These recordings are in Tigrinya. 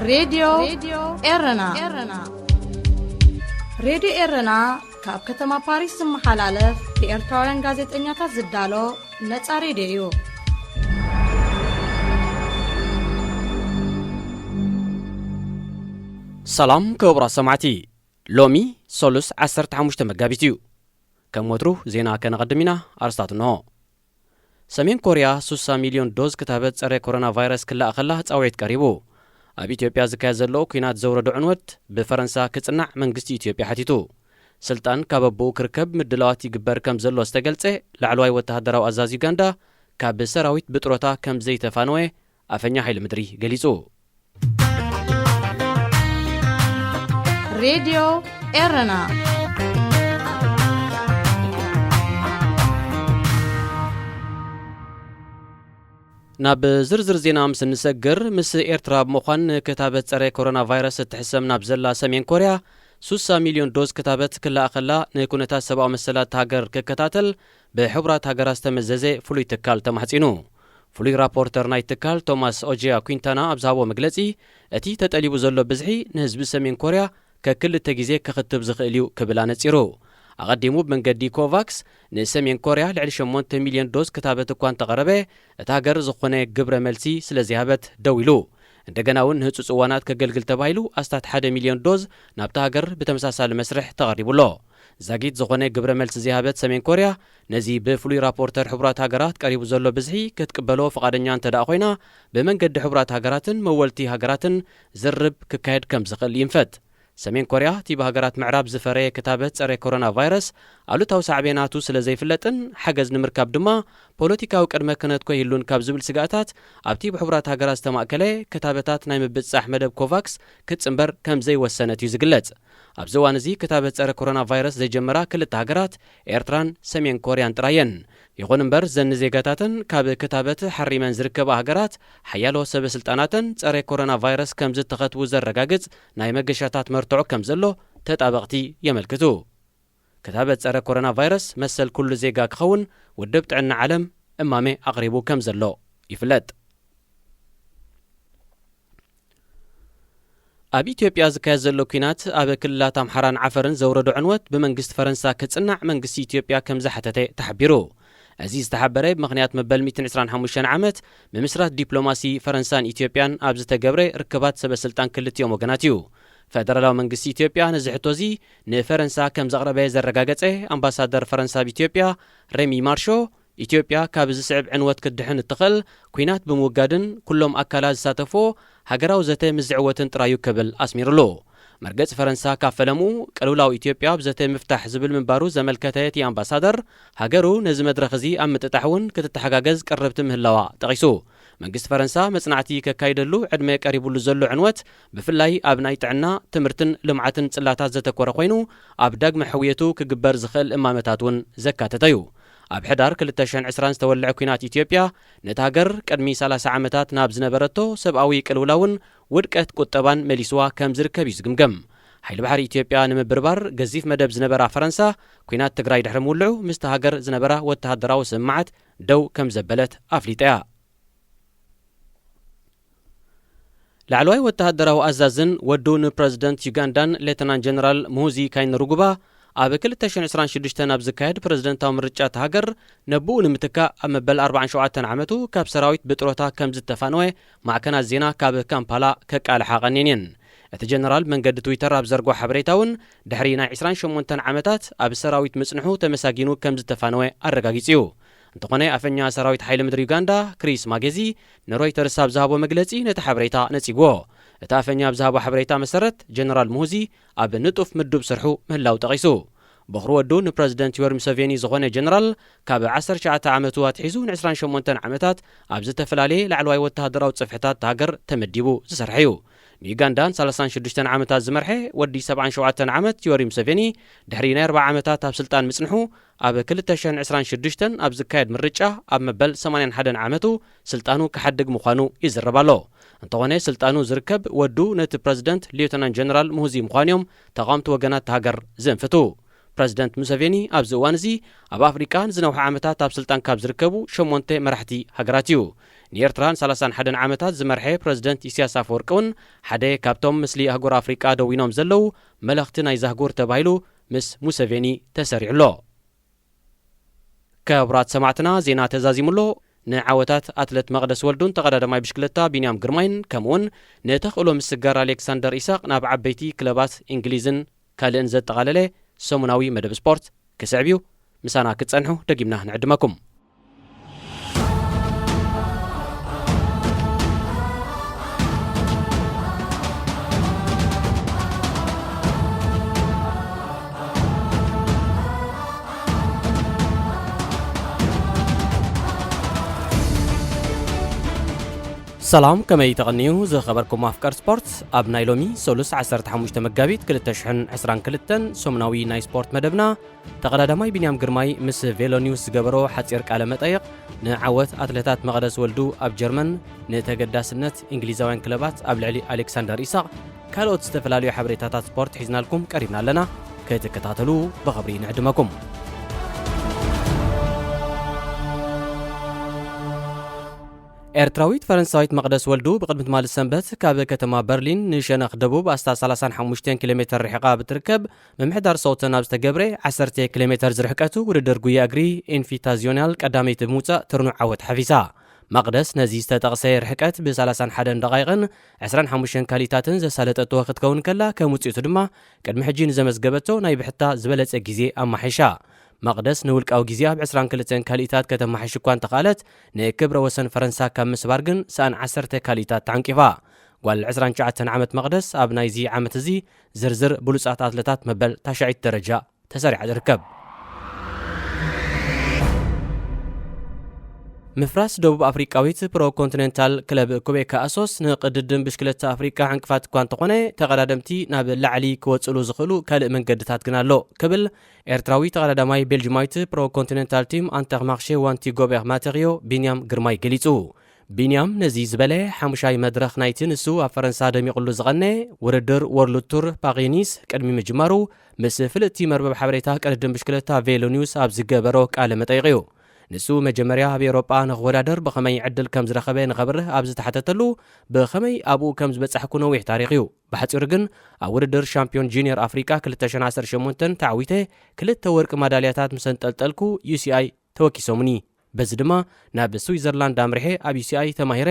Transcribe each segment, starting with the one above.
ሬድዮ ኤረና። ሬድዮ ኤረና ካብ ከተማ ፓሪስ ዝመሓላለፍ ብኤርትራውያን ጋዜጠኛታት ዝዳሎ ነጻ ሬድዮ እዩ። ሰላም ክቡራት ሰማዕቲ፣ ሎሚ ሰሉስ ዓሰርተ ሓሙሽተ መጋቢት እዩ። ከም ወትሩ ዜና ከነቐድም ኢና። ኣርስታት እንሆ። ሰሜን ኮርያ ሱሳ ሚልዮን ዶዝ ክታበት ጸረ ኮሮና ቫይረስ ክላእ ከላ ጻውዒት ቀሪቡ። ኣብ ኢትዮጵያ ዝካየድ ዘሎ ኲናት ዘውረዶ ዕንወት ብፈረንሳ ክጽናዕ መንግስቲ ኢትዮጵያ ሓቲቱ። ስልጣን ካብ ኣቦኡ ክርከብ ምድላዋት ይግበር ከም ዘሎ ዝተገልጸ ላዕለዋይ ወተሃደራዊ ኣዛዚ ዩጋንዳ፣ ካብ ሰራዊት ብጥሮታ ከም ዘይተፋነወ ኣፈኛ ሓይሊ ምድሪ ገሊጹ። ሬድዮ ኤረና። ናብ ዝርዝር ዜና ምስ እንሰግር፣ ምስ ኤርትራ ብምዃን ክታበት ጸረ ኮሮና ቫይረስ እትሕሰም ናብ ዘላ ሰሜን ኮርያ፣ ሱሳ ሚልዮን ዶዝ ክታበት ክላእ ከላ፣ ንኩነታት ሰብኣዊ መሰላት ሃገር ክከታተል ብሕቡራት ሃገራት ዝተመዘዘ ፍሉይ ትካል ተማሕጺኑ። ፍሉይ ራፖርተር ናይ ትካል ቶማስ ኦጂያ ኲንታና ኣብ ዝሃቦ መግለጺ፣ እቲ ተጠሊቡ ዘሎ ብዝሒ ንህዝቢ ሰሜን ኮርያ ከክልተ ግዜ ክኽትብ ዝኽእል እዩ ክብል ኣነጺሩ። ኣቐዲሙ ብመንገዲ ኮቫክስ ንሰሜን ኮርያ ልዕሊ ሸሞንተ ሚልዮን ዶዝ ክታበት እኳ እንተቐረበ፣ እታ ሃገር ዝኾነ ግብረ መልሲ ስለ ዘይሃበት ደው ኢሉ። እንደገና እውን ንህጹጽ እዋናት ከገልግል ተባሂሉ ኣስታት ሓደ ሚልዮን ዶዝ ናብታ ሃገር ብተመሳሳሊ መስርሕ ተቐሪቡ ኣሎ። ዛጊት ዝኾነ ግብረ መልሲ ዘይሃበት ሰሜን ኮርያ፣ ነዚ ብፍሉይ ራፖርተር ሕቡራት ሃገራት ቀሪቡ ዘሎ ብዝሒ ክትቅበሎ ፍቓደኛ እንተ ደኣ ኮይና፣ ብመንገዲ ሕቡራት ሃገራትን መወልቲ ሃገራትን ዝርርብ ክካየድ ከም ዝኽእል ይንፈት። ሰሜን ኮርያ፣ እቲ ብሃገራት ምዕራብ ዝፈረየ ክታበት ጸረ ኮሮና ቫይረስ ኣሉታዊ ሳዕቤናቱ ስለ ዘይፍለጥን ሓገዝ ንምርካብ ድማ ፖለቲካዊ ቅድመ ክነት ኮይህሉን ካብ ዝብል ስጋኣታት፣ ኣብቲ ብሕቡራት ሃገራት ዝተማእከለ ክታበታት ናይ ምብጻሕ መደብ ኮቫክስ ክትጽንበር ከም ዘይወሰነት እዩ ዝግለጽ። ኣብዚ እዋን እዚ ክታበት ጸረ ኮሮና ቫይረስ ዘይጀመራ ክልተ ሃገራት ኤርትራን ሰሜን ኮርያን ጥራየን። ይኹን እምበር፣ ዘን ዜጋታተን ካብ ክታበት ሓሪመን ዝርከባ ሃገራት ሓያሎ ሰበ ስልጣናተን ጸረ ኮሮና ቫይረስ ከም ዝተኸትቡ ዘረጋግጽ ናይ መገሻታት መርትዖ ከም ዘሎ ተጣበቕቲ የመልክቱ። ክታበት ጸረ ኮሮና ቫይረስ መሰል ኩሉ ዜጋ ክኸውን ውድብ ጥዕና ዓለም እማመ ኣቕሪቡ ከም ዘሎ ይፍለጥ። ኣብ ኢትዮጵያ ዝካየድ ዘሎ ኲናት ኣብ ክልላት ኣምሓራን ዓፈርን ዘውረዶ ዕንወት ብመንግስቲ ፈረንሳ ክጽናዕ መንግስቲ ኢትዮጵያ ከም ዝሓተተ ተሓቢሩ። እዚ ዝተሓበረ ብምኽንያት መበል ሚእትን ዕስራን ሓሙሽተን ዓመት ምምስራት ዲፕሎማሲ ፈረንሳን ኢትዮጵያን ኣብ ዝተገብረ ርክባት ሰበ ስልጣን ክልቲኦም ወገናት እዩ። ፈደራላዊ መንግስቲ ኢትዮጵያ ነዚ ሕቶ እዚ ንፈረንሳ ከም ዘቕረበ ዘረጋገጸ ኣምባሳደር ፈረንሳ ኣብ ኢትዮጵያ ሬሚ ማርሾ፣ ኢትዮጵያ ካብ ዝስዕብ ዕንወት ክትድሕን እትኽእል ኲናት ብምውጋድን ኩሎም ኣካላት ዝሳተፍዎ ሃገራዊ ዘተ ምስ ዝዕወትን ጥራዩ ክብል ኣስሚሩሉ። መርገጺ ፈረንሳ ካብ ፈለምኡ ቅልውላው ኢትዮጵያ ብዘተ ምፍታሕ ዝብል ምንባሩ ዘመልከተ እቲ ኣምባሳደር፣ ሃገሩ ነዚ መድረኽ እዚ ኣብ ምጥጣሕ እውን ክትተሓጋገዝ ቅርብቲ ምህላዋ ጠቒሱ። መንግስቲ ፈረንሳ መጽናዕቲ ከካይደሉ ዕድመ ቀሪቡሉ ዘሎ ዕንወት ብፍላይ ኣብ ናይ ጥዕና፣ ትምህርትን ልምዓትን ጽላታት ዘተኮረ ኮይኑ፣ ኣብ ዳግመ ሕውየቱ ክግበር ዝኽእል እማመታት እውን ዘካተተ እዩ። ኣብ ሕዳር ክልተ ሽሕን ዕስራን ዝተወልዐ ኲናት ኢትዮጵያ፣ ነታ ሃገር ቅድሚ ሰላሳ ዓመታት ናብ ዝነበረቶ ሰብኣዊ ቅልውላውን ውድቀት ቁጠባን መሊስዋ ከም ዝርከብ እዩ ዝግምገም። ሓይሊ ባሕሪ ኢትዮጵያ ንምብርባር ገዚፍ መደብ ዝነበራ ፈረንሳ፣ ኲናት ትግራይ ድሕሪ ምውልዑ ምስቲ ሃገር ዝነበራ ወተሃደራዊ ስምምዓት ደው ከም ዘበለት ኣፍሊጣ እያ። ላዕለዋይ ወተሃደራዊ ኣዛዝን ወዱ ንፕረዚደንት ዩጋንዳን ሌተናንት ጀነራል ሙሁዚ ካይነሩጉባ፣ ኣብ ክልተ ሽሕን ዕስራን ሽዱሽተን ኣብ ዝካየድ ፕረዚደንታዊ ምርጫ እታ ሃገር ነብኡ ንምትካእ ኣብ መበል ኣርባዓን ሸውዓተን ዓመቱ ካብ ሰራዊት ብጥሮታ ከም ዝተፋነወ ማዕከናት ዜና ካብ ካምፓላ ከቃልሓ ቀኒን እየን። እቲ ጀነራል ብመንገዲ ትዊተር ኣብ ዘርግሖ ሓበሬታ እውን፣ ድሕሪ ናይ ዕስራን ሸሞንተን ዓመታት ኣብ ሰራዊት ምጽንሑ ተመሳጊኑ ከም ዝተፋነወ ኣረጋጊጹ እዩ። እንተኾነ፣ ኣፈኛ ሰራዊት ሓይሊ ምድሪ ዩጋንዳ ክሪስ ማጌዚ ንሮይተርስ ኣብ ዝሃቦ መግለጺ ነቲ ሓበሬታ ነጺግዎ። እቲ ኣፈኛ ኣብ ዝሃቦ ሓበሬታ መሰረት፣ ጀነራል ሙሁዚ ኣብ ንጡፍ ምዱብ ስርሑ ምህላው ጠቒሱ። በኹሪ ወዱ ንፕረዚደንት ዮወሪ ሙሰቬኒ ዝኾነ ጀነራል፣ ካብ ዓሰርተ ትሽዓተ ዓመቱ ኣትሒዙ ንዕስራን ሸሞንተን ዓመታት ኣብ ዝተፈላለየ ላዕለዋይ ወተሃደራዊ ጽፍሕታት ሃገር ተመዲቡ ዝሰርሐ እዩ። ንዩጋንዳ ንሰላሳን ሽዱሽተን ዓመታት ዝመርሐ ወዲ ሰብዓን ሸውዓተን ዓመት ዮወሪ ሙሰቬኒ፣ ድሕሪ ናይ ኣርብዓ ዓመታት ኣብ ስልጣን ምጽንሑ፣ ኣብ ክልተ ሽሕን ዕስራን ሽዱሽተን ኣብ ዝካየድ ምርጫ ኣብ መበል ሰማንያን ሓደን ዓመቱ ስልጣኑ ክሓድግ ምዃኑ ይዝረብ ኣሎ። እንተኾነ፣ ስልጣኑ ዝርከብ ወዱ ነቲ ፕረዚደንት ሌተናንት ጀነራል ሙሁዚ ምዃኑ እዮም ተቓወምቲ ወገናት እታ ሃገር ዘንፍቱ። ፕረዚደንት ሙሰቬኒ ኣብዚ እዋን እዚ ኣብ ኣፍሪቃ ንዝነውሐ ዓመታት ኣብ ስልጣን ካብ ዝርከቡ ሸሞንተ መራሕቲ ሃገራት እዩ። ንኤርትራ ንሰላሳን ሓደን ዓመታት ዝመርሐ ፕረዚደንት ኢሳያስ ኣፈወርቂ እውን ሓደ ካብቶም ምስሊ ኣህጉር ኣፍሪቃ ደዊኖም ዘለዉ መለኽቲ ናይዛ ኣህጉር ተባሂሉ ምስ ሙሰቬኒ ተሰሪዑ ኣሎ። ክቡራት ሰማዕትና፣ ዜና ተዛዚሙ ኣሎ። ንዓወታት ኣትለት መቕደስ ወልዱን ተቐዳዳማይ ብሽክለታ ቢንያም ግርማይን፣ ከምኡውን ንተኽእሎ ምስጋር ኣሌክሳንደር ኢሳቕ ናብ ዓበይቲ ክለባት እንግሊዝን ካልእን ዘጠቓለለ ሰሙናዊ መደብ ስፖርት ክስዕብ እዩ። ምሳና ክትጸንሑ ደጊምና ንዕድመኩም። ሰላም፣ ከመይ ተቐንዩ ዝኸበርኩም ኣፍቀር ስፖርት? ኣብ ናይ ሎሚ ሰሉስ ዓሰርተ ሓሙሽተ መጋቢት ክልተ ሽሕን ዕስራን ክልተን ሰሙናዊ ናይ ስፖርት መደብና፣ ተቐዳዳማይ ቢንያም ግርማይ ምስ ቬሎ ኒውስ ዝገበሮ ሓጺር ቃለ መጠይቕ፣ ንዓወት ኣትሌታት መቐደስ ወልዱ ኣብ ጀርመን፣ ንተገዳስነት እንግሊዛውያን ክለባት ኣብ ልዕሊ ኣሌክሳንደር ኢሳቕ፣ ካልኦት ዝተፈላለዩ ሓበሬታታት ስፖርት ሒዝናልኩም ቀሪብና ኣለና። ክትከታተሉ ብኽብሪ ንዕድመኩም። ኤርትራዊት ፈረንሳዊት መቕደስ ወልዱ ብቕድሚ ትማሊ ሰንበት ካብ ከተማ በርሊን ንሸነኽ ደቡብ ኣስታት ሰላሳን ሓሙሽተን ኪሎ ሜተር ርሒቓ ብትርከብ ምምሕዳር ሰውተን ኣብ ዝተገብረ ዓሰርተ ኪሎ ሜተር ዝርሕቀቱ ውድድር ጉያ እግሪ ኢንፊታዚዮናል ቀዳመይቲ ብምውጻእ ትርኑዕ ዓወት ሓፊሳ። መቕደስ ነዚ ዝተጠቕሰ ርሕቀት ብ ሰላሳን ሓደን ደቓይቕን ዕስራን ሓሙሽተን ካሊታትን ዘሳለጠቶ ክትከውን ከላ፣ ከም ውጽኢቱ ድማ ቅድሚ ሕጂ ንዘመዝገበቶ ናይ ብሕታ ዝበለጸ ግዜ ኣማሒሻ። መቕደስ ንውልቃዊ ግዜኣ ብ ዕስራን ክልተን ካሊታት ከተማሕሽ እኳ እንተኸኣለት፣ ንክብረ ወሰን ፈረንሳ ካብ ምስባር ግን ሰኣን ዓሰርተ ካሊታት ተዓንቂፋ። ጓል ዕስራን ትሽዓተን ዓመት መቕደስ ኣብ ናይዚ ዓመት እዚ ዝርዝር ብሉጻት ኣትለታት መበል ታሽዓይቲ ደረጃ ተሰሪዓ ትርከብ። ምፍራስ ደቡብ ኣፍሪቃዊት ፕሮ ኮንቲኔንታል ክለብ ኩቤካ ኣሶስ ንቅድድም ብሽክለታ ኣፍሪቃ ዕንቅፋት እኳ እንተኾነ፣ ተቐዳደምቲ ናብ ላዕሊ ክወጽሉ ዝኽእሉ ካልእ መንገድታት ግን ኣሎ ክብል ኤርትራዊ ተቐዳዳማይ ቤልጅማዊት ፕሮ ኮንቲኔንታል ቲም ኣንተርማርሼ ዋንቲ ጎቤር ማተሪዮ ቢንያም ግርማይ ገሊጹ። ቢንያም ነዚ ዝበለ ሓሙሻይ መድረኽ ናይቲ ንሱ ኣብ ፈረንሳ ደሚቕሉ ዝቐነ ውድድር ወርልድ ቱር ፓሪስ ኒስ ቅድሚ ምጅማሩ ምስ ፍልጥቲ መርበብ ሓበሬታ ቅድድም ብሽክለታ ቬሎ ኒውስ ኣብ ዝገበሮ ቃለ መጠይቕ እዩ። ንሱ መጀመርያ ኣብ ኤውሮጳ ንኽወዳደር ብኸመይ ዕድል ከም ዝረኸበ ንኸብርህ ኣብ ዝተሓተተሉ፣ ብኸመይ ኣብኡ ከም ዝበጻሕኩ ነዊሕ ታሪኽ እዩ። ብሓጺሩ ግን ኣብ ውድድር ሻምፒዮን ጁኒየር ኣፍሪቃ ክልተ ሽሕን ዓሰርተ ሸሞንተን ተዓዊተ ክልተ ወርቂ ማዳልያታት ምስ ኣንጠልጠልኩ ዩ ሲ ኣይ ተወኪሶምኒ። በዚ ድማ ናብ ስዊዘርላንድ ኣምሪሐ ኣብ ዩ ሲ ኣይ ተማሂረ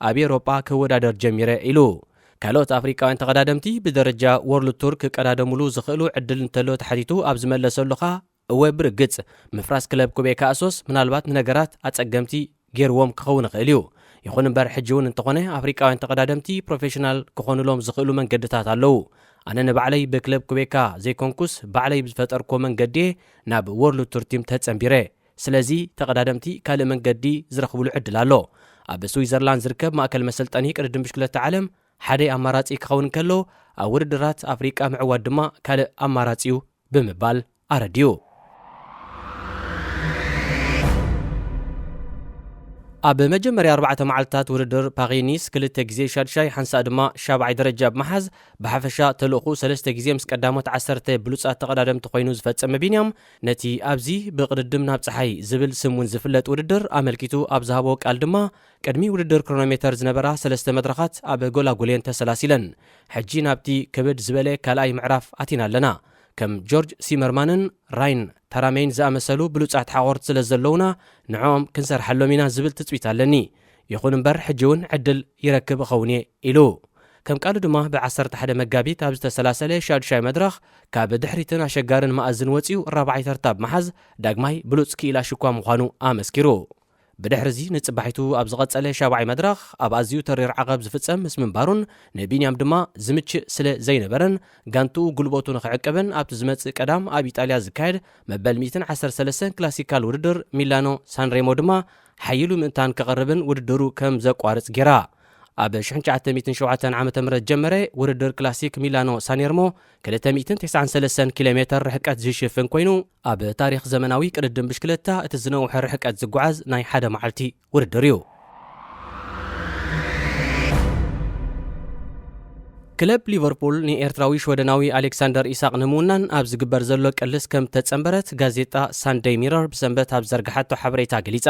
ኣብ ኤውሮጳ ክወዳደር ጀሚረ ኢሉ። ካልኦት ኣፍሪቃውያን ተቐዳደምቲ ብደረጃ ወርልድ ቱር ክቀዳደሙሉ ዝኽእሉ ዕድል እንተሎ ተሓቲቱ ኣብ ዝመለሰሉ ኸኣ፣ እወ ብርግጽ፣ ምፍራስ ክለብ ኩቤካ ኣሶስ ምናልባት ንነገራት ኣጸገምቲ ገይርዎም ክኸውን ይኽእል እዩ። ይኹን እምበር ሕጂ እውን እንተኾነ ኣፍሪቃውያን ተቐዳደምቲ ፕሮፌሽናል ክኾኑሎም ዝኽእሉ መንገድታት ኣለዉ። ኣነ ንባዕለይ ብክለብ ኩቤካ ዘይኮንኩስ ባዕለይ ብዝፈጠርኩዎ መንገዲ እየ ናብ ወርልድ ቱር ቲም ተጸንቢረ። ስለዚ ተቐዳደምቲ ካልእ መንገዲ ዝረኽብሉ ዕድል ኣሎ። ኣብ ስዊዘርላንድ ዝርከብ ማእከል መሰልጠኒ ቅድድም ብሽክለታ ዓለም ሓደ ኣማራጺ ክኸውን ከሎ፣ ኣብ ውድድራት ኣፍሪቃ ምዕዋት ድማ ካልእ ኣማራጺ እዩ ብምባል ኣረዲኡ። ኣብ መጀመርያ ኣርባዕተ መዓልትታት ውድድር ፓሪስ ኒስ ክልተ ግዜ ሻድሻይ ሓንሳእ ድማ ሻብዓይ ደረጃ ብምሓዝ ብሓፈሻ ተልእኹ ሰለስተ ግዜ ምስ ቀዳሞት ዓሰርተ ብሉጻት ተቐዳደምቲ ኮይኑ ዝፈጸመ ቢንያም፣ ነቲ ኣብዚ ብቕድድም ናብ ጸሓይ ዝብል ስም እውን ዝፍለጥ ውድድር ኣመልኪቱ ኣብ ዝሃቦ ቃል ድማ፣ ቅድሚ ውድድር ክሮኖሜተር ዝነበራ ሰለስተ መድረኻት ኣብ ጎላጉሌን ተሰላሲለን። ሕጂ ናብቲ ክብድ ዝበለ ካልኣይ ምዕራፍ ኣቲና ኣለና። ከም ጆርጅ ሲመርማንን ራይን ታራሜይን ዝኣመሰሉ ብሉጻት ሓቖርት ስለ ዘለዉና፣ ንዕኦም ክንሰርሓሎም ኢና ዝብል ትጽቢት ኣለኒ። ይኹን እምበር፣ ሕጂ እውን ዕድል ይረክብ እኸውን እየ ኢሉ። ከም ቃሉ ድማ፣ ብ ዓሰርተ ሓደ መጋቢት ኣብ ዝተሰላሰለ ሻዱሻይ መድረኽ፣ ካብ ድሕሪትን ኣሸጋርን መኣዝን ወጺኡ ራብዓይ ተርታ ብምሓዝ፣ ዳግማይ ብሉጽ ክኢላ ሽኳ ምዃኑ ኣመስኪሩ። ብድሕርዚ ንጽባሒቱ ኣብ ዝቐጸለ ሻብዓይ መድረኽ፣ ኣብ ኣዝዩ ተሪር ዓቐብ ዝፍጸም ምስ ምንባሩን ንቢንያም ድማ ዝምችእ ስለ ዘይነበረን፣ ጋንትኡ ጉልበቱ ንኽዕቅብን ኣብቲ ዝመጽእ ቀዳም ኣብ ኢጣልያ ዝካየድ መበል ሚእትን ዓሰርተ ሰለስተን ክላሲካል ውድድር ሚላኖ ሳንሬሞ ድማ ሓይሉ ምእንታን ክቐርብን ውድድሩ ከም ዘቋርጽ ጌራ። ኣብ ሽሕን ትሽዓተ ሚእትን ሸውዓተን ዓመተ ምህረት ጀመረ። ውድድር ክላሲክ ሚላኖ ሳኔርሞ ክልተ ሚእትን ተስዓን ሰለስተን ኪሎ ሜተር ርሕቀት ዝሽፍን ኮይኑ፣ ኣብ ታሪኽ ዘመናዊ ቅድድም ብሽክለታ እቲ ዝነውሐ ርሕቀት ዝጓዓዝ ናይ ሓደ መዓልቲ ውድድር እዩ። ክለብ ሊቨርፑል ንኤርትራዊ ሽወደናዊ ኣሌክሳንደር ኢሳቕ ንምውናን ኣብ ዝግበር ዘሎ ቅልስ ከም ተጸንበረት ጋዜጣ ሳንደይ ሚረር ብሰንበት ኣብ ዘርግሓቶ ሓበሬታ ገሊጻ።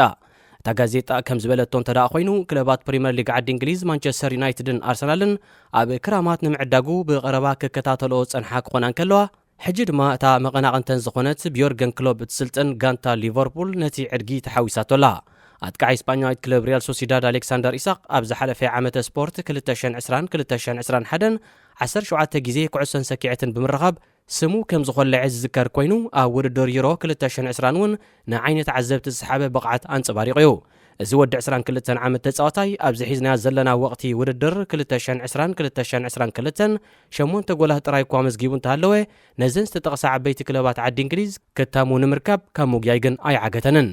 እታ ጋዜጣ ከም ዝበለቶ እንተ ደኣ ኮይኑ፣ ክለባት ፕሪምየር ሊግ ዓዲ እንግሊዝ ማንቸስተር ዩናይትድን ኣርሰናልን ኣብ ክራማት ንምዕዳጉ ብቐረባ ክከታተልኦ ዝጸንሓ ክኾና እንከለዋ፣ ሕጂ ድማ እታ መቐናቕንተን ዝኾነት ብዮርገን ክሎፕ እትስልጥን ጋንታ ሊቨርፑል ነቲ ዕድጊ ተሓዊሳቶ ኣላ። ኣጥቃዓይ ስጳኛዊት ክለብ ሪያል ሶሲዳድ ኣሌክሳንደር ኢሳቕ ኣብ ዝሓለፈ ዓመተ ስፖርት ክልተ ሽሕን ዕስራን ክልተ ሽሕን ዕስራን ሓደን ዓሰርተ ሸውዓተ ግዜ ኩዕሶን ሰኪዐትን ብምርኻብ ስሙ ከም ዝኾለዐ ዝዝከር ኮይኑ፣ ኣብ ውድድር ዩሮ ክልተ ሽሕን ዕስራን እውን ንዓይኒ ተዓዘብቲ ዝሰሓበ ብቕዓት ኣንጸባሪቑ እዩ። እዚ ወዲ ዕስራን ክልተን ዓመት ተጻዋታይ ኣብዚ ሒዝናዮ ዘለና ወቕቲ ውድድር ክልተ ሽሕን ዕስራን ክልተ ሽሕን ዕስራን ክልተን ሸሞንተ ጎላት ጥራይ እኳ ኣመዝጊቡ እንተሃለወ፣ ነዘን ዝተጠቕሳ ዓበይቲ ክለባት ዓዲ እንግሊዝ ክታሙ ንምርካብ ካብ ምጉያይ ግን ኣይዓገተንን።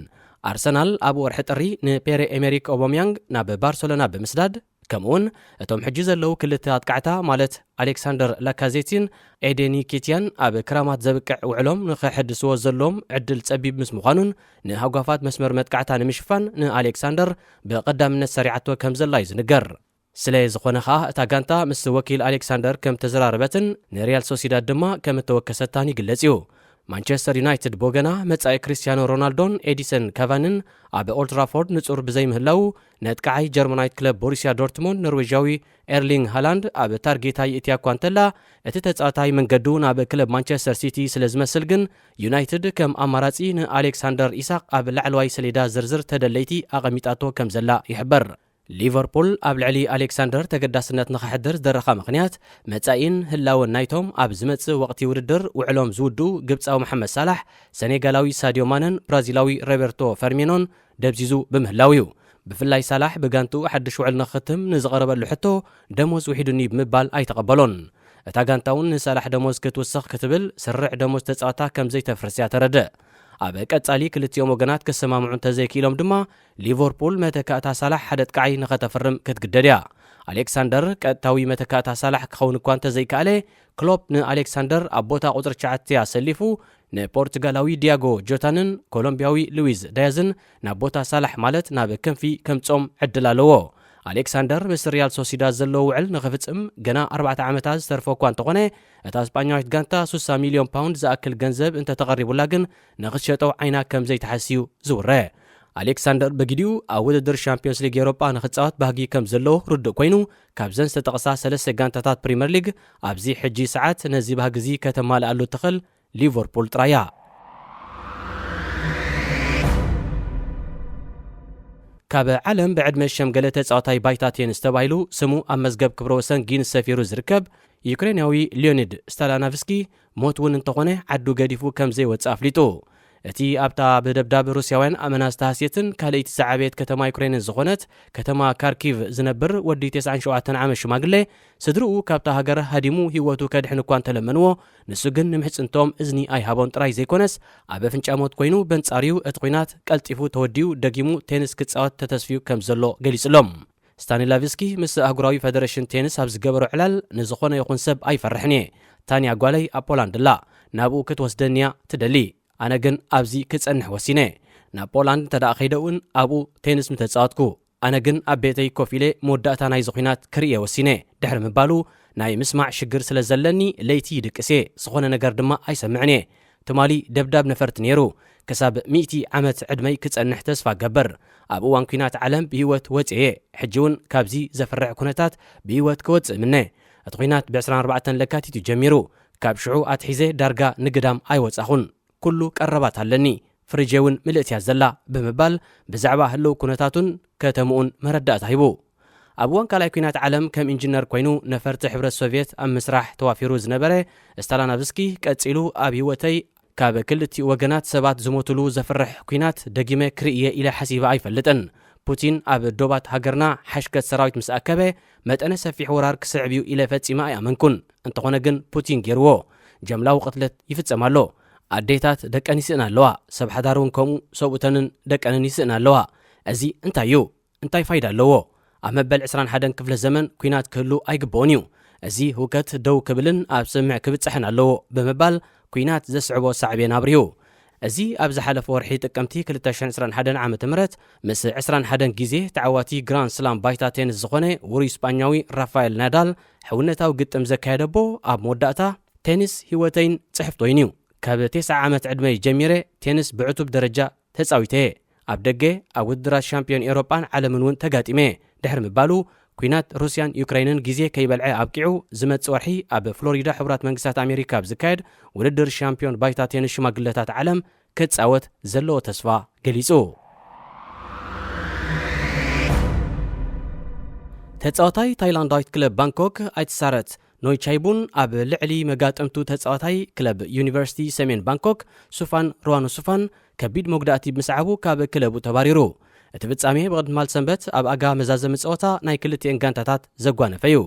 ኣርሰናል ኣብ ወርሒ ጥሪ ንፔረ ኤሜሪክ ኦባምያንግ ናብ ባርሰሎና ብምስዳድ፣ ከምኡውን እቶም ሕጂ ዘለዉ ክልተ ኣጥቃዕታ ማለት ኣሌክሳንደር ላካዜቲን ኤዴኒ ኬትያን ኣብ ክራማት ዘብቅዕ ውዕሎም ንኸሕድስዎ ዘለዎም ዕድል ጸቢብ ምስ ምዃኑን ንሃጓፋት መስመር መጥቃዕታ ንምሽፋን ንኣሌክሳንደር ብቐዳምነት ሰሪዓቶ ከም ዘላ እዩ ዝንገር። ስለ ዝኾነ ኸኣ እታ ጋንታ ምስ ወኪል ኣሌክሳንደር ከም ተዘራረበትን ንሪያል ሶሲዳድ ድማ ከም እተወከሰታን ይግለጽ እዩ። ማንቸስተር ዩናይትድ ብወገና መጻኢ ክርስትያኖ ሮናልዶን ኤዲሰን ካቫንን ኣብ ኦልትራፎርድ ንጹር ብዘይምህላዉ ነጥቃዓይ ጀርመናዊት ክለብ ቦሩስያ ዶርትሙንድ ኖርዌጃዊ ኤርሊንግ ሃላንድ ኣብ ታርጌታ ይእትያ እኳ እንተላ፣ እቲ ተጻዋታይ መንገዱ ናብ ክለብ ማንቸስተር ሲቲ ስለ ዝመስል ግን ዩናይትድ ከም ኣማራጺ ንኣሌክሳንደር ኢሳቕ ኣብ ላዕለዋይ ሰሌዳ ዝርዝር ተደለይቲ ኣቐሚጣቶ ከም ዘላ ይሕበር። ሊቨርፑል ኣብ ልዕሊ ኣሌክሳንደር ተገዳስነት ንኸሕድር ዝደረኻ ምኽንያት መጻኢን ህላወን ናይቶም ኣብ ዝመጽእ ወቕቲ ውድድር ውዕሎም ዝውድኡ ግብጻዊ መሓመድ ሳላሕ፣ ሰኔጋላዊ ሳድዮ ማነን ብራዚላዊ ሮቤርቶ ፈርሚኖን ደብዚዙ ብምህላው እዩ። ብፍላይ ሳላሕ ብጋንትኡ ሓድሽ ውዕል ንኽትም ንዝቐረበሉ ሕቶ ደሞዝ ውሒዱኒ ብምባል ኣይተቐበሎን። እታ ጋንታ እውን ንሳላሕ ደሞዝ ክትውስኽ ክትብል ስርዕ ደሞዝ ተጻዋታ ከም ዘይተፍርስ እያ ተረድእ። ኣብ ቀጻሊ ክልቲኦም ወገናት ክሰማምዑ እንተዘይክኢሎም ድማ ሊቨርፑል መተካእታ ሳላሕ ሓደ ኣጥቃዓይ ንኸተፍርም ክትግደድ እያ። ኣሌክሳንደር ቀጥታዊ መተካእታ ሳላሕ ክኸውን እኳ እንተዘይከኣለ፣ ክሎፕ ንኣሌክሳንደር ኣብ ቦታ ቁጽሪ ትሽዓተ ኣሰሊፉ ንፖርቱጋላዊ ዲያጎ ጆታንን ኮሎምቢያዊ ሉዊዝ ዳያዝን ናብ ቦታ ሳላሕ ማለት ናብ ክንፊ ከምጽኦም ዕድል ኣለዎ። ኣሌክሳንደር ምስ ሪያል ሶሲዳድ ዘለዎ ውዕል ንኽፍጽም ገና ኣርባዕተ ዓመታት ዝተርፎ እኳ እንተኾነ፣ እታ ስጳኛዊት ጋንታ ሱሳ ሚልዮን ፓውንድ ዝኣክል ገንዘብ እንተተቐሪቡላ ግን ንኽትሸጦ ዓይና ከም ዘይትሓስዩ ዝውረ። ኣሌክሳንደር ብግዲኡ ኣብ ውድድር ሻምፒዮንስ ሊግ ኤውሮጳ ንኽጻወት ባህጊ ከም ዘለዎ ርዱእ ኮይኑ፣ ካብዘን ዝተጠቕሳ ሰለስተ ጋንታታት ፕሪምየር ሊግ ኣብዚ ሕጂ ሰዓት ነዚ ባህጊ እዚ ከተማልኣሉ እትኽእል ሊቨርፑል ጥራይ እያ። ካብ ዓለም ብዕድመ ዝሸምገለ ተጻዋታይ ባይታ ቴንስ ተባሂሉ ስሙ ኣብ መዝገብ ክብረ ወሰን ጊንስ ሰፊሩ ዝርከብ ዩክሬናዊ ሊዮኒድ ስታላናቭስኪ ሞት እውን እንተኾነ ዓዱ ገዲፉ ከም ዘይወጽእ ኣፍሊጡ። እቲ ኣብታ ብደብዳብ ሩስያውያን ኣመና ዝተሃስየትን ካልኣይቲ ዝዓበየት ከተማ ዩክሬንን ዝኾነት ከተማ ካርኪቭ ዝነብር ወዲ ተስዓን ሸውዓተን ዓመት ሽማግለ፣ ስድርኡ ካብታ ሃገር ሃዲሙ ህይወቱ ከድሕን እኳ እንተለመንዎ፣ ንሱ ግን ንምሕጽንቶም እዝኒ ኣይሃቦን ጥራይ ዘይኮነስ፣ ኣብ ኣፍንጫ ሞት ኮይኑ በንጻርዩ እቲ ኲናት ቀልጢፉ ተወዲኡ ደጊሙ ቴንስ ክጻወት ተተስፍዩ ከም ዘሎ ገሊጹሎም። ስታኒላቭስኪ ምስ ኣህጉራዊ ፈደረሽን ቴንስ ኣብ ዝገበሮ ዕላል ንዝኾነ ይኹን ሰብ ኣይፈርሕን እየ። ታንያ ጓለይ ኣብ ፖላንድ ኣላ። ናብኡ ክትወስደኒ እያ ትደሊ። ኣነ ግን ኣብዚ ክጸንሕ ወሲነ። ናብ ፖላንድ እንተ ደኣ ከይደ እውን ኣብኡ ቴንስ ምተጻወትኩ። ኣነ ግን ኣብ ቤተይ ኮፍ ኢለ መወዳእታ ናይዚ ኲናት ክርኢ እየ ወሲነ። ድሕሪ ምባሉ ናይ ምስማዕ ሽግር ስለ ዘለኒ ለይቲ ይድቅስ እየ። ዝኾነ ነገር ድማ ኣይሰምዕን እየ። ትማሊ ደብዳብ ነፈርቲ ነይሩ። ክሳብ ሚእቲ ዓመት ዕድመይ ክጸንሕ ተስፋ እገብር። ኣብ እዋን ኲናት ዓለም ብህይወት ወጺኤ እየ። ሕጂ እውን ካብዚ ዘፍርሕ ኩነታት ብህይወት ክወጽእ እምነ። እቲ ኲናት ብ ዕስራን ኣርባዕተን ለካቲት እዩ ጀሚሩ። ካብ ሽዑ ኣትሒዘ ዳርጋ ንግዳም ኣይወጻኹን። ኩሉ ቀረባት ኣለኒ። ፍሪጀይ እውን ምልእቲ እያ ዘላ ብምባል ብዛዕባ ህልው ኩነታቱን ከተምኡን መረዳእታ ሂቡ። ኣብ እዋን ካልኣይ ኲናት ዓለም ከም ኢንጂነር ኮይኑ ነፈርቲ ሕብረት ሶቭየት ኣብ ምስራሕ ተዋፊሩ ዝነበረ ስታላናቭስኪ ቀጺሉ ኣብ ህይወተይ ካብ ክልቲኡ ወገናት ሰባት ዝሞትሉ ዘፍርሕ ኲናት ደጊመ ክርኢ እየ ኢለ ሓሲበ ኣይፈልጥን። ፑቲን ኣብ ዶባት ሃገርና ሓሽከት ሰራዊት ምስ ኣከበ መጠነ ሰፊሕ ወራር ክስዕብ እዩ ኢለ ፈጺመ ኣይኣመንኩን። እንተኾነ ግን ፑቲን ገይርዎ። ጀምላዊ ቅትለት ይፍጸም ኣሎ። ኣዴታት ደቀን ይስእና ኣለዋ። ሰብ ሓዳር እውን ከምኡ ሰብኡተንን ደቀንን ይስእና ኣለዋ። እዚ እንታይ እዩ? እንታይ ፋይዳ ኣለዎ? ኣብ መበል ዕስራን ሓደን ክፍለ ዘመን ኲናት ክህሉ ኣይግብኦን እዩ። እዚ ህውከት ደው ክብልን ኣብ ስምምዕ ክብጽሕን ኣለዎ ብምባል ኲናት ዘስዕቦ ሳዕቤን ኣብሪሁ። እዚ ኣብ ዝሓለፈ ወርሒ ጥቅምቲ ክልተ ሽሕን ዕስራን ሓደን ዓመተ ምህረት ምስ ዕስራን ሓደን ግዜ ተዓዋቲ ግራንድ ስላም ባይታ ቴኒስ ዝኾነ ውሩይ ስጳኛዊ ራፋኤል ናዳል ሕውነታዊ ግጥም ዘካየደቦ፣ ኣብ መወዳእታ፣ "ቴኒስ ህይወተይን ጽሕፍቶይን እዩ። ካብ ተስዓ ዓመት ዕድመይ ጀሚረ ቴኒስ ብዕቱብ ደረጃ ተጻዊተ እየ። ኣብ ደገ ኣብ ውድድራት ሻምፒዮን ኤውሮጳን ዓለምን እውን ተጋጢመ እየ" ድሕሪ ምባሉ፣ ኲናት ሩስያን ዩክረይንን ግዜ ከይበልዐ ኣብቂዑ፣ ዝመጽእ ወርሒ ኣብ ፍሎሪዳ ሕቡራት መንግስታት ኣሜሪካ ኣብ ዝካየድ ውድድር ሻምፒዮን ባይታ ቴኒስ ሽማግለታት ዓለም ክጻወት ዘለዎ ተስፋ ገሊጹ። ተጻዋታይ ታይላንዳዊት ክለብ ባንኮክ ኣይትሳረት ኖይ ቻይቡን ኣብ ልዕሊ መጋጥምቱ ተጻዋታይ ክለብ ዩኒቨርሲቲ ሰሜን ባንኮክ ሱፋን ሩዋኑ ሱፋን ከቢድ መጉዳእቲ ብምስዓቡ ካብ ክለቡ ተባሪሩ። እቲ ፍጻሜ ብቕድሚ ትማል ሰንበት ኣብ ኣጋ መዛዘሚ ጸወታ ናይ ክልቲኤን ጋንታታት ዘጓነፈ እዩ።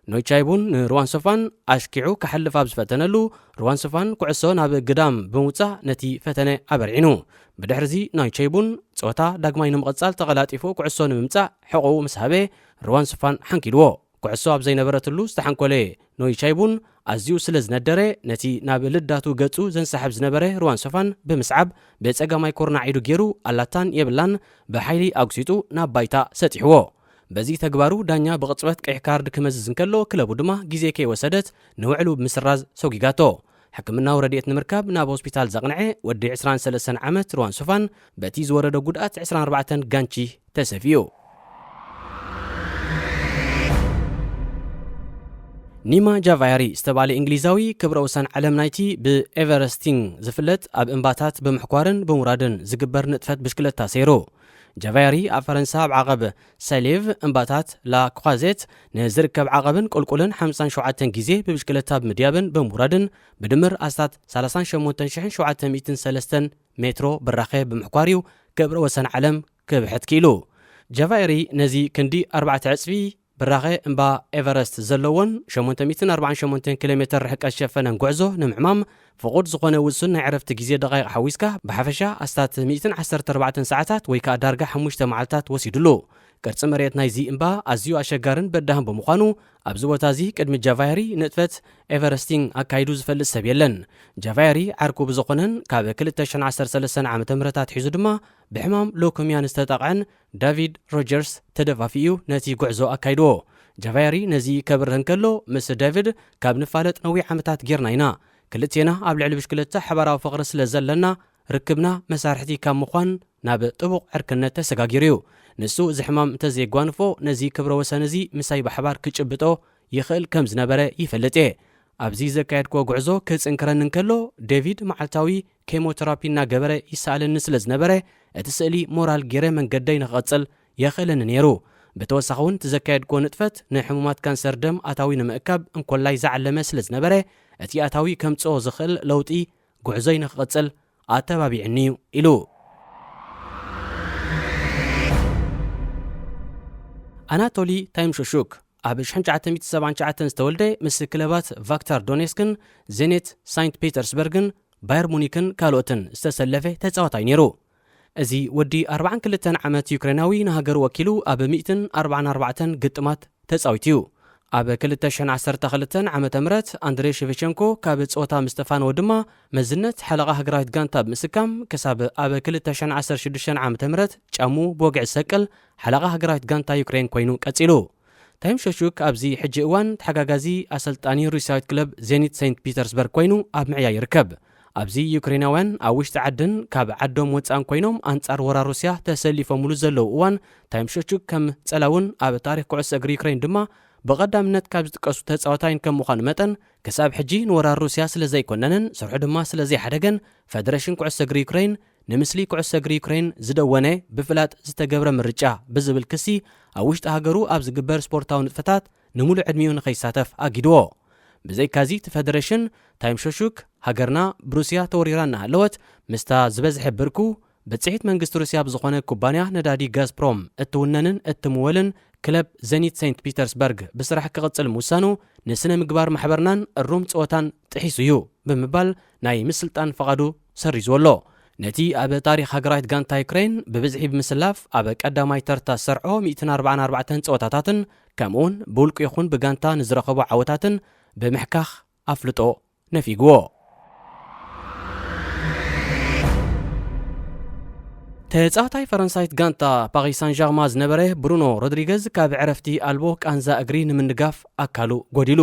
ኖይ ቻይቡን ንሩዋን ሶፋን ኣሽኪዑ ክሓልፍ ኣብ ዝፈተነሉ፣ ሩዋን ሶፋን ኩዕሶ ናብ ግዳም ብምውጻእ ነቲ ፈተነ ኣበርዒኑ። ብድሕርዚ ኖይ ቻይቡን ጸወታ ዳግማይ ንምቕጻል ተቐላጢፉ ኩዕሶ ንምምጻእ ሕቖኡ ምስ ሃበ፣ ሩዋን ሶፋን ሓንኪልዎ። ኩዕሶ ኣብ ዘይነበረትሉ ዝተሓንኮለ ኖይ ቻይቡን ኣዝዩ ስለ ዝነደረ፣ ነቲ ናብ ልዳቱ ገጹ ዘንሳሕብ ዝነበረ ሩዋን ሶፋን ብምስዓብ፣ ብጸጋማይ ኮርናዕ ኢዱ ገይሩ ኣላታን የብላን ብሓይሊ ኣጉሲጡ ናብ ባይታ ሰጢሕዎ። በዚ ተግባሩ ዳኛ ብቕጽበት ቀይሕ ካርድ ክመዝዝ እንከሎ፣ ክለቡ ድማ ግዜ ከይወሰደት ንውዕሉ ብምስራዝ ሰጒጋቶ። ሕክምናዊ ረድኤት ንምርካብ ናብ ሆስፒታል ዘቕንዐ ወዲ ዕስራን ሰለስተን ዓመት ሩዋን ሶፋን፣ በቲ ዝወረዶ ጉድኣት ዕስራን ኣርባዕተን ጋንቺ ተሰፍዩ። ኒማ ጃቫያሪ ዝተባህለ እንግሊዛዊ፣ ክብረ ወሰን ዓለም ናይቲ ብኤቨረስቲንግ ዝፍለጥ ኣብ እምባታት ብምሕኳርን ብምውራድን ዝግበር ንጥፈት ብሽክለታ ሰይሩ። ጃቫያሪ ኣብ ፈረንሳ ኣብ ዓቐብ ሰሌቭ፣ እምባታት ላ ኳዜት ንዝርከብ ዓቐብን ቁልቁልን ሓምሳን ሸውዓተን ግዜ ብብሽክለታ ብምድያብን ብምውራድን ብድምር ኣስታት ሰላሳን ሸሞንተን ሽሕን ሸውዓተ ሚእትን ሰለስተን ሜትሮ ብራኸ ብምሕኳር እዩ ክብረ ወሰን ዓለም ክብሕት ክኢሉ። ጃቫየሪ ነዚ ክንዲ ኣርባዕተ ዕጽፊ ብራኸ እምባ ኤቨረስት ዘለዎን ሸሞንተ ሚእትን ኣርባዓን ሸሞንተን ኪሎ ሜትር ርሕቀት ዝሸፈነን ጉዕዞ ንምዕማም ፍቑድ ዝኾነ ውሱን ናይ ዕረፍቲ ግዜ ደቓይቕ ሓዊስካ ብሓፈሻ ኣስታት ሚእትን ዓሰርተ ኣርባዕተን ሰዓታት ወይ ከኣ ዳርጋ ሓሙሽተ መዓልታት ወሲዱሉ። ቅርጺ መሬት ናይዚ እምባ ኣዝዩ ኣሸጋርን በዳህን ብምዃኑ ኣብዚ ቦታ እዚ ቅድሚ ጃቫየሪ ንጥፈት ኤቨረስቲንግ ኣካይዱ ዝፈልጥ ሰብ የለን። ጃቫየሪ ዓርኩ ብዝኾነን ካብ ክልተ ሽሕን ዓሰርተ ሰለስተን ዓመተ ምህረት ኣትሒዙ ድማ ብሕማም ሎኮሚያ ንዝተጠቕዐን ዳቪድ ሮጀርስ ተደፋፊኡ ነቲ ጉዕዞ ኣካይድዎ። ጃቫየሪ ነዚ ከብርህ እንከሎ፣ ምስ ዳቪድ ካብ ንፋለጥ ነዊሕ ዓመታት ጌርና ኢና። ክልቴና ኣብ ልዕሊ ብሽክለታ ሓባራዊ ፍቕሪ ስለ ዘለና፣ ርክብና መሳርሕቲ ካብ ምዃን ናብ ጥቡቕ ዕርክነት ተሰጋጊሩ እዩ። ንሱ እዚ ሕማም እንተዘየጓንፎ፣ ነዚ ክብረ ወሰን እዚ ምሳይ ብሓባር ክጭብጦ ይኽእል ከም ዝነበረ ይፈልጥ እየ። ኣብዚ ዘካየድክዎ ጉዕዞ ክጽንክረኒ እንከሎ፣ ዴቪድ መዓልታዊ ኬሞቴራፒ እናገበረ ይሰኣለኒ ስለ ዝነበረ፣ እቲ ስእሊ ሞራል ገይረ መንገደይ ንኽቕጽል የኽእለኒ ነይሩ። ብተወሳኺ እውን፣ እቲ ዘካየድክዎ ንጥፈት ንሕሙማት ካንሰር ደም ኣታዊ ንምእካብ እንኮላይ ዝዓለመ ስለ ዝነበረ፣ እቲ ኣታዊ ከምጽኦ ዝኽእል ለውጢ ጉዕዞይ ንኽቕጽል ኣተባቢዕኒ እዩ ኢሉ። ኣናቶሊ ታይምሾሹክ ኣብ ሺሕ ትሽዓተ ሚእቲ ሰብዓን ትሽዓተን ዝተወልደ፣ ምስ ክለባት ቫክታር ዶኔስክን ዜኔት ሳይንት ፒተርስበርግን ባየር ሙኒክን ካልኦትን ዝተሰለፈ ተጻዋታይ ነይሩ። እዚ ወዲ ኣርባዓን ክልተን ዓመት ዩክሬናዊ ንሃገሩ ወኪሉ ኣብ ሚእትን ኣርባዓን ኣርባዕተን ግጥማት ተጻዊቱ እዩ። ኣብ ክልተ ሽሕን ዓሰርተ ክልተን ዓመተ ምህረት፣ ኣንድሬ ሸቨቸንኮ ካብ ጸወታ ምስ ተፋነወ ድማ፣ መዝነት ሓለቓ ሃገራዊት ጋንታ ብምስካም፣ ክሳብ ኣብ ክልተ ሽሕን ዓሰርተ ሽዱሽተን ዓመተ ምህረት ጫሙ ብወግዒ ዝሰቅል ሓለቓ ሃገራዊት ጋንታ ዩክሬን ኮይኑ ቀጺሉ። ታይምሾሹክ ኣብዚ ሕጂ እዋን ተሓጋጋዚ ኣሰልጣኒ ሩስያዊት ክለብ ዜኒት ሴንት ፒተርስበርግ ኮይኑ ኣብ ምዕያይ ይርከብ። ኣብዚ ዩክሬናውያን ኣብ ውሽጢ ዓድን ካብ ዓዶም ወጻእን ኮይኖም ኣንጻር ወራር ሩስያ ተሰሊፎምሉ ዘለዉ እዋን፣ ታይምሾቹክ ከም ጸላውን ኣብ ታሪኽ ኩዕሶ እግሪ ዩክሬን ድማ ብቐዳምነት ካብ ዝጥቀሱ ተጻዋታይን ከም ምዃኑ መጠን፣ ክሳብ ሕጂ ንወራር ሩስያ ስለ ዘይኮነነን ስርሑ ድማ ስለ ዘይሓደገን፣ ፈደረሽን ኩዕሶ እግሪ ዩክሬን ንምስሊ ኩዕሶ እግሪ ዩክሬን ዝደወነ ብፍላጥ ዝተገብረ ምርጫ ብዝብል ክሲ ኣብ ውሽጢ ሃገሩ ኣብ ዝግበር ስፖርታዊ ንጥፈታት ንምሉእ ዕድሚኡ ንኸይሳተፍ ኣጊድዎ። ብዘይካዚ እቲ ፈደረሽን ታይምሾሹክ ሃገርና ብሩስያ ተወሪራ እናሃለወት ምስታ ዝበዝሐ ብርኩ ብጽሒት መንግስቲ ሩስያ ብዝኾነ ኩባንያ ነዳዲ ጋዝፕሮም እትውነንን እትምወልን ክለብ ዜኒት ሴንት ፒተርስበርግ ብስራሕ ክቕጽል ምውሳኑ ንስነ ምግባር ማሕበርናን እሩም ጸወታን ጥሒሱ እዩ ብምባል ናይ ምስልጣን ፈቓዱ ሰሪዝዎ ኣሎ። ነቲ ኣብ ታሪኽ ሃገራዊት ጋንታ ዩክሬን ብብዝሒ ብምስላፍ ኣብ ቀዳማይ ተርታ ዝሰርዖ ሚእትን ኣርባዓን ኣርባዕተን ጸወታታትን ከምኡውን ብውልቁ ይኹን ብጋንታ ንዝረኸቦ ዓወታትን ብምሕካኽ ኣፍልጦ ነፊግዎ። ተጻዋታይ ፈረንሳይት ጋንታ ፓሪስ ሳን ጀርማ ዝነበረ ብሩኖ ሮድሪገዝ ካብ ዕረፍቲ ኣልቦ ቃንዛ እግሪ ንምንጋፍ ኣካሉ ጎዲሉ።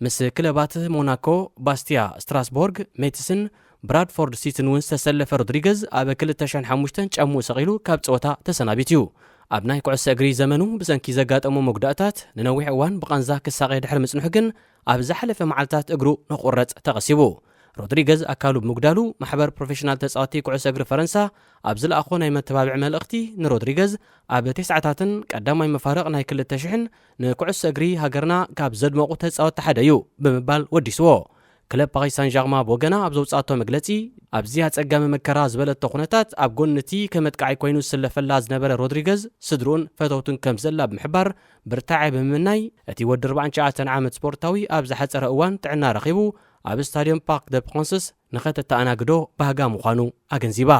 ምስ ክለባት ሞናኮ፣ ባስቲያ፣ ስትራስቦርግ፣ ሜትስን ብራድፎርድ ሲትን እውን ዝተሰለፈ ሮድሪገዝ ኣብ ክልተ ሽሕን ሓሙሽተን ጫምኡ ሰቒሉ ካብ ጸወታ ተሰናቢቱ እዩ። ኣብ ናይ ኩዕሶ እግሪ ዘመኑ ብሰንኪ ዘጋጠሞ መጉዳእታት ንነዊሕ እዋን ብቃንዛ ክሳቐ ድሕሪ ምጽንሑ ግን ኣብ ዝሓለፈ መዓልታት እግሩ ንክቑረጽ ተቐሲቡ። ሮድሪገዝ ኣካሉ ብምጉዳሉ ማሕበር ፕሮፌሽናል ተጻወቲ ኩዕሶ እግሪ ፈረንሳ ኣብ ዝለኣኾ ናይ መተባብዒ መልእኽቲ ንሮድሪገዝ ኣብ ተስዓታትን ቀዳማይ መፋርቕ ናይ ክልተ ሽሕን ንኩዕሶ እግሪ ሃገርና ካብ ዘድመቑ ተጻወቲ ሓደ እዩ ብምባል ወዲስዎ። ክለብ ፓሪስ ሳን ጀርማ ብወገና ኣብ ዘውጻእቶ መግለጺ፣ ኣብዚ ኣጸጋሚ መከራ ዝበለቶ ኩነታት ኣብ ጎኒ እቲ ከመጥቃዓይ ኮይኑ ዝስለፈላ ዝነበረ ሮድሪገዝ ስድርኡን ፈተውቱን ከም ዘላ ብምሕባር ብርታዐ ብምምናይ፣ እቲ ወዲ ኣርባዓን ትሽዓተን ዓመት ስፖርታዊ ኣብ ዝሓጸረ እዋን ጥዕና ረኺቡ ኣብ ስታድዮም ፓርክ ደ ፕራንስስ ንኸተተኣናግዶ ባህጋ ምዃኑ ኣገንዚባ።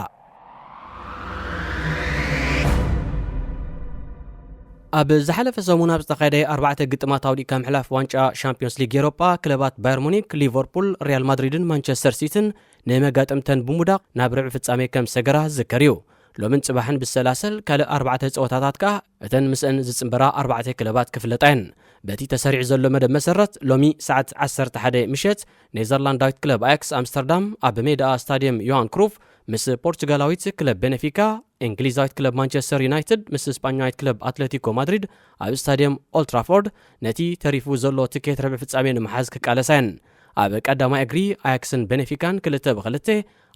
ኣብ ዝሓለፈ ሰሙን ኣብ ዝተኻየደ ኣርባዕተ ግጥማት ኣውዲቕካ ምሕላፍ ዋንጫ ሻምፒዮንስ ሊግ ኤሮጳ፣ ክለባት ባየር ሙኒክ፣ ሊቨርፑል፣ ሪያል ማድሪድን ማንቸስተር ሲቲን ንመጋጥምተን ብምውዳቕ ናብ ርብዒ ፍጻሜ ከም ዝሰገራ ዝዝከር እዩ። ሎምን ጽባሕን ብዝሰላሰል ካልእ ኣርባዕተ ጸወታታት ከኣ እተን ምስአን ዝጽንበራ ኣርባዕተ ክለባት ክፍለጣ እየን። በቲ ተሰሪዑ ዘሎ መደብ መሰረት፣ ሎሚ ሰዓት ዓሰርተ ሓደ ምሸት ኔዘርላንዳዊት ክለብ ኣያክስ ኣምስተርዳም ኣብ ሜዳኣ ስታድየም ዮሃን ክሩፍ ምስ ፖርቹጋላዊት ክለብ ቤኔፊካ፣ እንግሊዛዊት ክለብ ማንቸስተር ዩናይትድ ምስ ስጳኛዊት ክለብ ኣትሌቲኮ ማድሪድ ኣብ ስታድየም ኦልትራፎርድ ነቲ ተሪፉ ዘሎ ትኬት ርብዒ ፍጻሜ ንምሓዝ ክቃለሳ እየን። ኣብ ቀዳማይ እግሪ ኣያክስን ቤኔፊካን ክልተ ብክልተ፣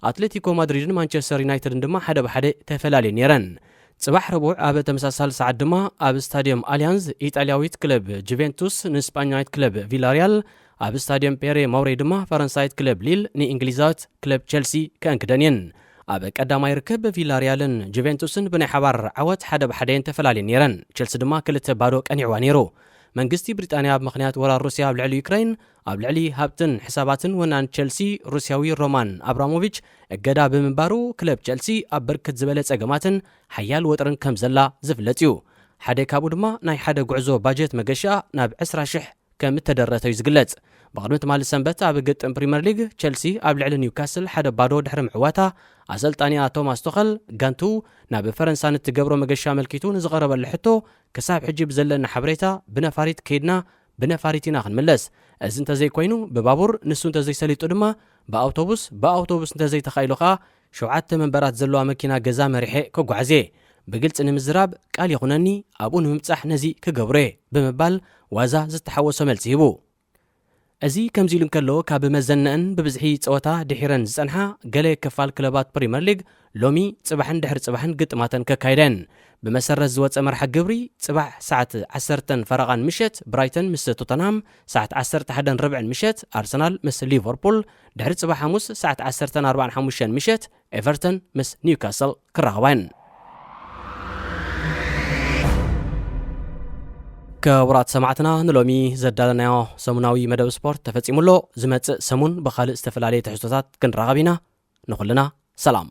ኣትሌቲኮ ማድሪድን ማንቸስተር ዩናይትድን ድማ ሓደ ብሓደ ተፈላለየን ነይረን። ጽባሕ ረቡዕ ኣብ ተመሳሳሊ ሰዓት ድማ ኣብ ስታድየም ኣሊያንዝ ኢጣልያዊት ክለብ ጁቬንቱስ ንስጳኛዊት ክለብ ቪላሪያል፣ ኣብ ስታድየም ፔሬ ማውሬ ድማ ፈረንሳይት ክለብ ሊል ንእንግሊዛዊት ክለብ ቸልሲ ከእንግደን እየን። ኣብ ቀዳማይ ርክብ ቪላሪያልን ጁቬንቱስን ብናይ ሓባር ዓወት ሓደ ብሓደ እየን ተፈላለየን ነይረን። ቸልሲ ድማ ክልተ ባዶ ቀኒዕዋ ነይሩ። መንግስቲ ብሪጣንያ ኣብ ምኽንያት ወራር ሩስያ ኣብ ልዕሊ ዩክራይን ኣብ ልዕሊ ሃብትን ሕሳባትን ወናን ቸልሲ ሩስያዊ ሮማን ኣብራሞቪች እገዳ ብምንባሩ፣ ክለብ ቸልሲ ኣብ ብርክት ዝበለ ጸገማትን ሓያል ወጥርን ከም ዘላ ዝፍለጥ እዩ። ሓደ ካብኡ ድማ ናይ ሓደ ጉዕዞ ባጀት መገሻ ናብ ዕስራ ሽሕ ከም እተደረተ እዩ ዝግለጽ። ብቕድሚ ትማሊ ሰንበት ኣብ ግጥም ፕሪምየር ሊግ፣ ቸልሲ ኣብ ልዕሊ ኒውካስል ሓደ ባዶ ድሕሪ ምዕዋታ፣ ኣሰልጣኒኣ ቶማስ ቶኸል ጋንቱ ናብ ፈረንሳ ንትገብሮ መገሻ ኣመልኪቱ ንዝቐረበሉ ሕቶ፣ ክሳብ ሕጂ ብዘለና ሓበሬታ ብነፋሪት ከይድና ብነፋሪት ኢና ክንምለስ። እዚ እንተዘይኮይኑ ብባቡር፣ ንሱ እንተዘይሰሊጡ ድማ ብኣውቶቡስ፣ ብኣውቶቡስ እንተዘይተኻኢሉ ከኣ ሸውዓተ መንበራት ዘለዋ መኪና ገዛ መሪሐ ክጓዓዝ እየ። ብግልጺ ንምዝራብ ቃል ይኹነኒ፣ ኣብኡ ንምብጻሕ ነዚ ክገብሮ እየ ብምባል ዋዛ ዝተሓወሶ መልሲ ሂቡ። እዚ ከምዚ ኢሉ እንከሎ፣ ካብ መዘነአን ብብዝሒ ጸወታ ድሒረን ዝጸንሓ ገለ ክፋል ክለባት ፕሪምየር ሊግ ሎሚ ጽባሕን ድሕሪ ጽባሕን ግጥማተን ከካይደን። ብመሰረት ዝወጸ መርሓ ግብሪ፣ ጽባሕ ሰዓት ዓሰርተን ፈረቓን ምሸት ብራይተን ምስ ቶተንሃም፣ ሰዓት ዓሰርተ ሓደን ርብዕን ምሸት ኣርሰናል ምስ ሊቨርፑል፣ ድሕሪ ጽባሕ ሓሙስ ሰዓት ዓሰርተን ኣርባዓን ሓሙሽተን ምሸት ኤቨርተን ምስ ኒውካስል ክራኸባ እየን። ክቡራት ሰማዕትና፣ ንሎሚ ዘዳለናዮ ሰሙናዊ መደብ ስፖርት ተፈጺሙ ኣሎ። ዝመጽእ ሰሙን ብኻልእ ዝተፈላለየ ትሕዝቶታት ክንራኸብ ኢና። ንኹልና ሰላም።